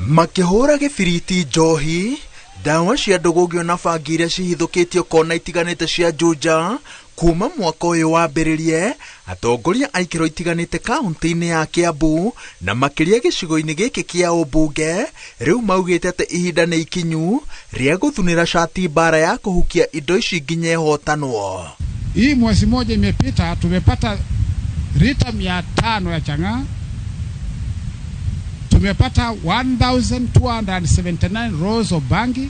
Makĩhũra gĩbiriti njohi, ndawa cia ndũgũgio na bangi iria cihithũkĩtio kona itiganĩte cia Juja kuma mwaka ũyũ wambĩrĩrie. Atongoria a ikĩro itiganĩte kaunti-inĩ ya Kiambu na makĩria gĩcigo-inĩ gĩkĩ kĩa ũmbunge rĩu maugĩte atĩ ihinda nĩ ikinyu rĩa gũthunĩra cati mbara ya kũhukia indo ici nginya ĩhotanwo. Hii mwezi moja imepita, tumepata lita 500 ya chang'aa, tumepata 1279 rolls of bangi.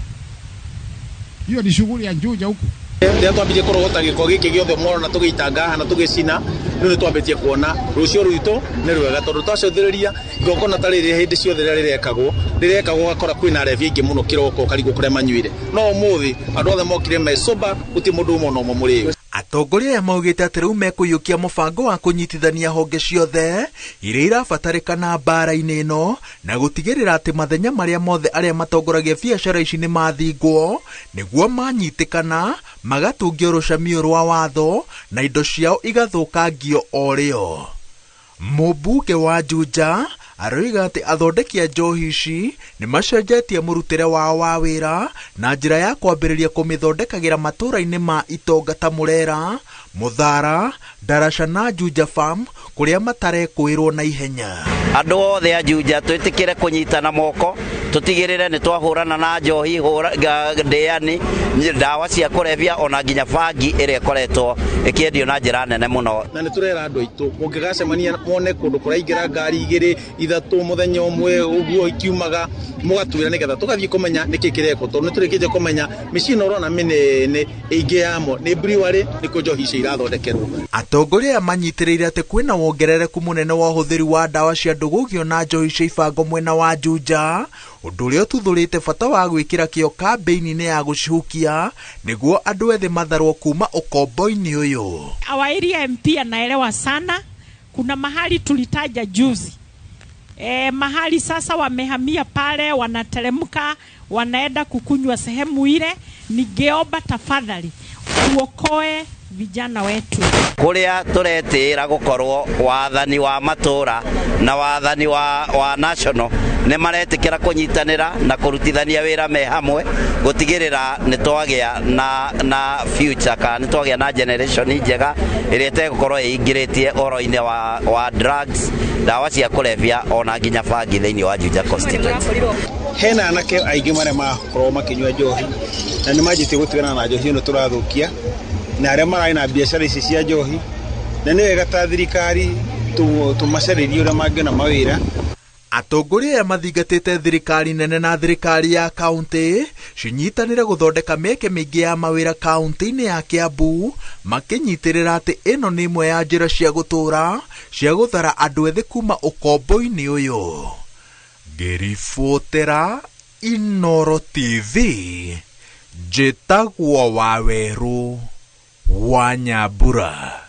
Hiyo ni shughuli ya Juja huku. Rĩrĩa twambirie kũrogota gĩko gĩkĩ gĩothe mworona tũgĩitanga haha na tũgĩcina, rĩu nĩ twambĩtie kuona rũciũ rwitũ nĩ rwega, tondũ twacũthĩrĩria igongona ta rĩrĩ hĩndĩ ciothe rĩrĩa rĩrekagwo rĩrekagwo ũgakora kwĩna arebi aingĩ mũno kĩroko ũkarigwo kũrĩa manyuire, no ũmũthĩ andũ othe mokire me sober, gũtirĩ mũndũ ũmwe ona ũmwe mũrĩu. Atongoria aya maugĩte atĩ rĩu mekũiyũkia mũbango wa kũnyitithania honge ciothe iria irabatarĩkana mbara-inĩ ĩno na gũtigĩrĩra atĩ mathenya marĩa mothe arĩa matongoragia biacara ici nĩ mathingwo nĩguo manyitĩkana magatungio rũcamio rwa watho na indo ciao igathũkangio o rĩo. Mũmbunge wa Juja aroiga atĩ athondeki a njohi ici nĩ macenjetie mũrutĩre wao wa wĩra na njĩra ya kwambĩrĩria kũmĩthondekagĩra matũũra-inĩ ma itonga ta Murera, Muthara, Ndaraca na Juja Farm kũrĩa matarekũĩrwo na ihenya. Andũ othe a Juja twĩtĩkĩre kũnyitana moko, tũtigĩrĩre nĩ twahũrana na njohi ndĩani, ndawa cia kũrebia ona nginya bangi ĩrĩa ĩkoretwo ĩkĩendio na njĩra nene mũno. Na nĩ tũrera andũ aitũ mũngĩgacemania muone kũndũ kũraingĩra ngari igĩrĩ ithatũ mũthenya ũmwe ũguo ikiumaga, mũgatwĩra nĩgetha tũgathiĩ kũmenya nĩkĩ kĩrekwo, tondũ nĩ tũrĩkĩtie kũmenya mĩciĩ ĩno ũrona mĩnene ĩingĩ yamo nĩ brewery, nĩkuo njohi icio irathondekerwo. Atongoria aya manyitĩrĩire atĩ kwĩna wongerereku mũnene wa ũhũthĩri wa ndawa cia ndũgũgio na njohi cia ibango mwena wa Juja, ũndũ ũrĩa ũtuthũrĩte bata wa gwĩkĩra kĩo kambĩini-inĩ ya gũcihukia nĩguo andũ ethĩ matharwo kuma ũkombo-inĩ ũyũ. Our area MP anaelewa sana. Kuna mahali tulitaja juzi, mahali sasa wamehamia pale, wanateremka wanaenda kukunywa sehemu ile. Ningeomba tafadhali uokoe vijana wetu. Kuria turetĩĩra gũkorwo wathani wa matũra na wathani wa national nĩ maretĩkĩra kũnyitanĩra na kũrutithania wĩra me hamwe gũtigĩrĩra nĩ twagĩa na future kana nĩ twagĩa na generation njega ĩrĩa ĩtegũkorwo ĩingĩrĩtie ũhoro-inĩ wa drugs, ndawa cia kũrebia ona nginya bangi thĩinĩ wa Juja constituency. Hena anake aingĩ marĩa makorwo makĩnyua njohi na nĩ manjĩtie gũtigana na njohi ĩno tũrathũkia, na arĩa mararĩ na biacara ici cia njohi, na nĩ wega ta thirikari tũmacarĩrie ũrĩa mangĩona mawĩra. Atongoria aya mathingatĩte thirikari nene na thirikari ya kaunti cinyitanĩre gũthondeka mĩeke mĩingĩ ya mawĩra kaunti-inĩ ya Kiambu, makĩnyitĩrĩra atĩ ĩno nĩ ĩmwe ya njĩra cia gũtũũra cia gũthara andũ ethĩ kuma ũkombo-inĩ ũyũ. Ngĩribotera Inooro TV, njĩtagwo Wawerũ wa Nyambura.